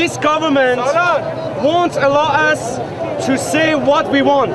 This government won't allow us to say what we want.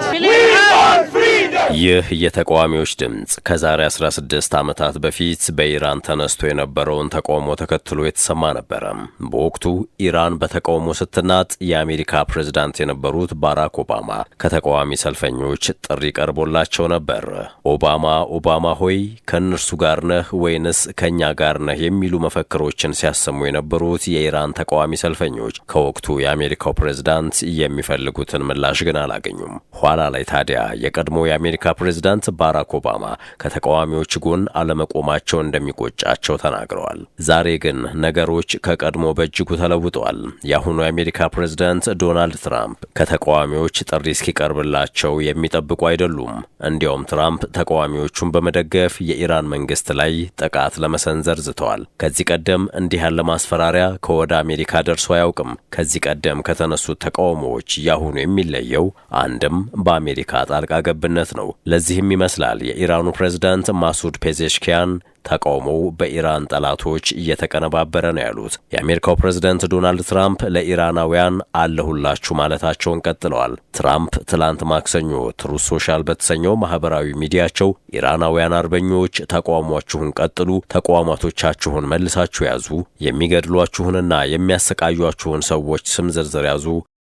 ይህ የተቃዋሚዎች ድምፅ ከዛሬ 16 ዓመታት በፊት በኢራን ተነስቶ የነበረውን ተቃውሞ ተከትሎ የተሰማ ነበረ። በወቅቱ ኢራን በተቃውሞ ስትናጥ የአሜሪካ ፕሬዝዳንት የነበሩት ባራክ ኦባማ ከተቃዋሚ ሰልፈኞች ጥሪ ቀርቦላቸው ነበር። "ኦባማ፣ ኦባማ ሆይ፣ ከእነርሱ ጋር ነህ ወይንስ ከእኛ ጋር ነህ?" የሚሉ መፈክሮችን ሲያሰሙ የነበሩት የኢራን ተቃዋሚ ሰልፈኞች ከወቅቱ የአሜሪካው ፕሬዝዳንት የሚፈልጉትን ምላሽ ግን አላገኙም። ኋላ ላይ ታዲያ የቀድሞ የአሜሪካ ፕሬዝዳንት ባራክ ኦባማ ከተቃዋሚዎች ጎን አለመቆማቸው እንደሚቆጫቸው ተናግረዋል። ዛሬ ግን ነገሮች ከቀድሞ በእጅጉ ተለውጠዋል። የአሁኑ የአሜሪካ ፕሬዝዳንት ዶናልድ ትራምፕ ከተቃዋሚዎች ጥሪ እስኪቀርብላቸው የሚጠብቁ አይደሉም። እንዲያውም ትራምፕ ተቃዋሚዎቹን በመደገፍ የኢራን መንግስት ላይ ጥቃት ለመሰንዘር ዝተዋል። ከዚህ ቀደም እንዲህ ያለ ማስፈራሪያ ከወደ አሜሪካ ደርሶ አያውቅም። ከዚህ ቀደም ከተነሱት ተቃውሞዎች ያሁኑ የሚለየው አንድም በአሜሪካ ጣልቃ ገብነት ነው። ለዚህም ይመስላል የኢራኑ ፕሬዝዳንት ማሱድ ፔዜሽኪያን ተቃውሞው በኢራን ጠላቶች እየተቀነባበረ ነው ያሉት። የአሜሪካው ፕሬዝዳንት ዶናልድ ትራምፕ ለኢራናውያን አለሁላችሁ ማለታቸውን ቀጥለዋል። ትራምፕ ትላንት ማክሰኞ ትሩዝ ሶሻል በተሰኘው ማህበራዊ ሚዲያቸው "ኢራናውያን አርበኞች፣ ተቃውሟችሁን ቀጥሉ፣ ተቋማቶቻችሁን መልሳችሁ ያዙ፣ የሚገድሏችሁንና የሚያሰቃዩአችሁን ሰዎች ስም ዝርዝር ያዙ፣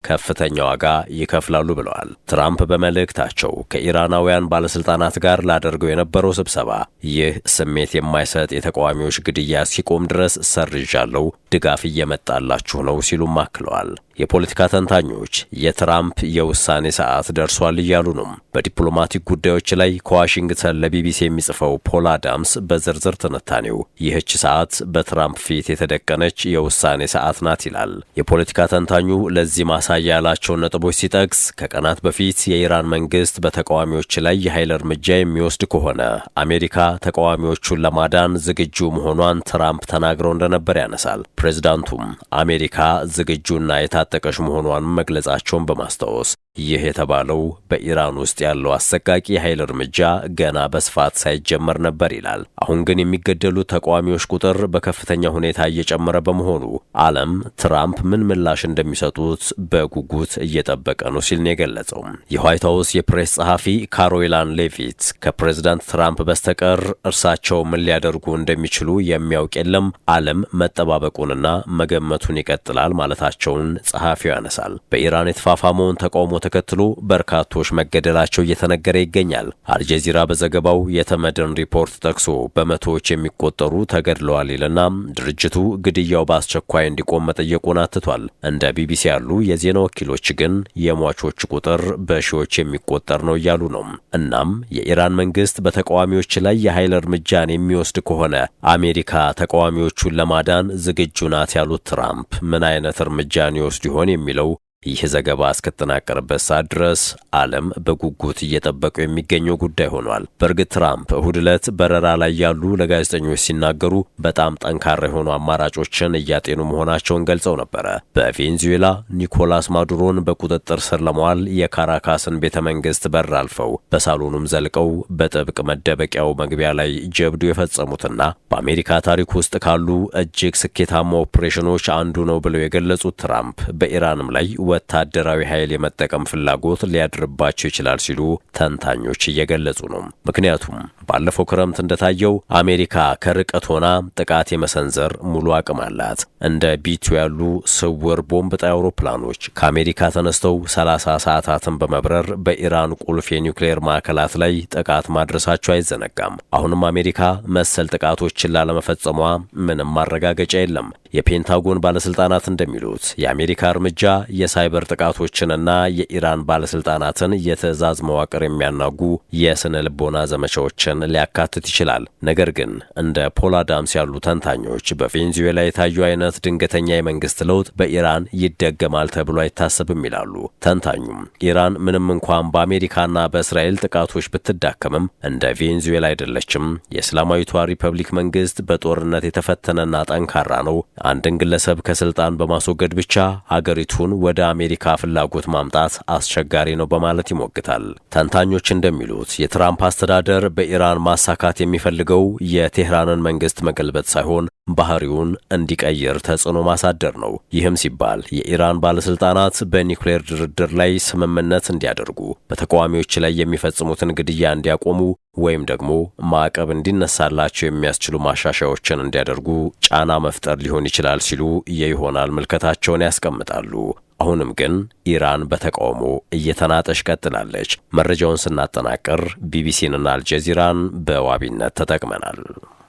ከፍተኛ ዋጋ ይከፍላሉ" ብለዋል። ትራምፕ በመልእክታቸው "ከኢራናውያን ባለስልጣናት ጋር ላደርገው የነበረው ስብሰባ ይህ ስሜት የማይሰጥ የተቃዋሚዎች ግድያ እስኪቆም ድረስ ሰርዣለሁ፣ ድጋፍ እየመጣላችሁ ነው" ሲሉም አክለዋል። የፖለቲካ ተንታኞች የትራምፕ የውሳኔ ሰዓት ደርሷል እያሉ ነው። በዲፕሎማቲክ ጉዳዮች ላይ ከዋሽንግተን ለቢቢሲ የሚጽፈው ፖል አዳምስ በዝርዝር ትንታኔው ይህች ሰዓት በትራምፕ ፊት የተደቀነች የውሳኔ ሰዓት ናት ይላል። የፖለቲካ ተንታኙ ለዚህ ማሳያ ያላቸውን ነጥቦች ሲጠቅስ ከቀናት በፊት የኢራን መንግስት በተቃዋሚዎች ላይ የኃይል እርምጃ የሚወስድ ከሆነ አሜሪካ ተቃዋሚዎቹን ለማዳን ዝግጁ መሆኗን ትራምፕ ተናግረው እንደነበር ያነሳል። ፕሬዝዳንቱም አሜሪካ ዝግጁና የታጠቀች መሆኗን መግለጻቸውን በማስታወስ ይህ የተባለው በኢራን ውስጥ ያለው አሰቃቂ የኃይል እርምጃ ገና በስፋት ሳይጀመር ነበር ይላል። አሁን ግን የሚገደሉት ተቃዋሚዎች ቁጥር በከፍተኛ ሁኔታ እየጨመረ በመሆኑ ዓለም ትራምፕ ምን ምላሽ እንደሚሰጡት በጉጉት እየጠበቀ ነው ሲል ነው የገለጸው። የዋይት ሀውስ የፕሬስ ጸሐፊ ካሮላይን ሌቪት ከፕሬዝዳንት ትራምፕ በስተቀር እርሳቸው ምን ሊያደርጉ እንደሚችሉ የሚያውቅ የለም፣ ዓለም መጠባበቁንና መገመቱን ይቀጥላል ማለታቸውን ጸሐፊው ያነሳል። በኢራን የተፋፋመውን ተቃውሞ ተከትሎ በርካቶች መገደላቸው እየተነገረ ይገኛል። አልጀዚራ በዘገባው የተመድን ሪፖርት ጠቅሶ በመቶዎች የሚቆጠሩ ተገድለዋል ይልና ድርጅቱ ግድያው በአስቸኳይ እንዲቆም መጠየቁን አትቷል። እንደ ቢቢሲ ያሉ የዜና ወኪሎች ግን የሟቾች ቁጥር በሺዎች የሚቆጠር ነው እያሉ ነው። እናም የኢራን መንግስት በተቃዋሚዎች ላይ የኃይል እርምጃን የሚወስድ ከሆነ አሜሪካ ተቃዋሚዎቹን ለማዳን ዝግጁ ናት ያሉት ትራምፕ ምን አይነት እርምጃን ይወስዱ ይሆን የሚለው ይህ ዘገባ እስከተጠናቀረበት ሰዓት ድረስ ዓለም በጉጉት እየጠበቀው የሚገኘው ጉዳይ ሆኗል። በእርግጥ ትራምፕ እሁድ ዕለት በረራ ላይ እያሉ ለጋዜጠኞች ሲናገሩ በጣም ጠንካራ የሆኑ አማራጮችን እያጤኑ መሆናቸውን ገልጸው ነበረ። በቬንዙዌላ ኒኮላስ ማዱሮን በቁጥጥር ስር ለማዋል የካራካስን ቤተ መንግስት በር አልፈው በሳሎኑም ዘልቀው በጥብቅ መደበቂያው መግቢያ ላይ ጀብዱ የፈጸሙትና በአሜሪካ ታሪክ ውስጥ ካሉ እጅግ ስኬታማ ኦፕሬሽኖች አንዱ ነው ብለው የገለጹት ትራምፕ በኢራንም ላይ ወታደራዊ ኃይል የመጠቀም ፍላጎት ሊያድርባቸው ይችላል ሲሉ ተንታኞች እየገለጹ ነው። ምክንያቱም ባለፈው ክረምት እንደታየው አሜሪካ ከርቀት ሆና ጥቃት የመሰንዘር ሙሉ አቅም አላት። እንደ B-2 ያሉ ስውር ቦምብ ጣይ አውሮፕላኖች ከአሜሪካ ተነስተው 30 ሰዓታትን በመብረር በኢራን ቁልፍ የኒውክሌር ማዕከላት ላይ ጥቃት ማድረሳቸው አይዘነጋም። አሁንም አሜሪካ መሰል ጥቃቶችን ላለመፈጸሟ ምንም ማረጋገጫ የለም። የፔንታጎን ባለስልጣናት እንደሚሉት የአሜሪካ እርምጃ የሳይበር ጥቃቶችንና የኢራን ባለስልጣናትን የትዕዛዝ መዋቅር የሚያናጉ የስነ ልቦና ዘመቻዎችን ሊያካትት ይችላል። ነገር ግን እንደ ፖል አዳምስ ያሉ ተንታኞች በቬንዙዌላ የታየው አይነት ድንገተኛ የመንግስት ለውጥ በኢራን ይደገማል ተብሎ አይታሰብም ይላሉ። ተንታኙም ኢራን ምንም እንኳን በአሜሪካና በእስራኤል ጥቃቶች ብትዳከምም እንደ ቬንዙዌላ አይደለችም። የእስላማዊቷ ሪፐብሊክ መንግስት በጦርነት የተፈተነና ጠንካራ ነው። አንድን ግለሰብ ከስልጣን በማስወገድ ብቻ አገሪቱን ወደ አሜሪካ ፍላጎት ማምጣት አስቸጋሪ ነው በማለት ይሞግታል። ተንታኞች እንደሚሉት የትራምፕ አስተዳደር በኢራን ቴህራን ማሳካት የሚፈልገው የቴህራንን መንግስት መገልበጥ ሳይሆን ባህሪውን እንዲቀይር ተጽዕኖ ማሳደር ነው። ይህም ሲባል የኢራን ባለስልጣናት በኒውክሌር ድርድር ላይ ስምምነት እንዲያደርጉ፣ በተቃዋሚዎች ላይ የሚፈጽሙትን ግድያ እንዲያቆሙ ወይም ደግሞ ማዕቀብ እንዲነሳላቸው የሚያስችሉ ማሻሻያዎችን እንዲያደርጉ ጫና መፍጠር ሊሆን ይችላል ሲሉ የይሆናል ምልከታቸውን ያስቀምጣሉ። አሁንም ግን ኢራን በተቃውሞ እየተናጠች ቀጥላለች። መረጃውን ስናጠናቅር ቢቢሲንና አልጀዚራን በዋቢነት ተጠቅመናል።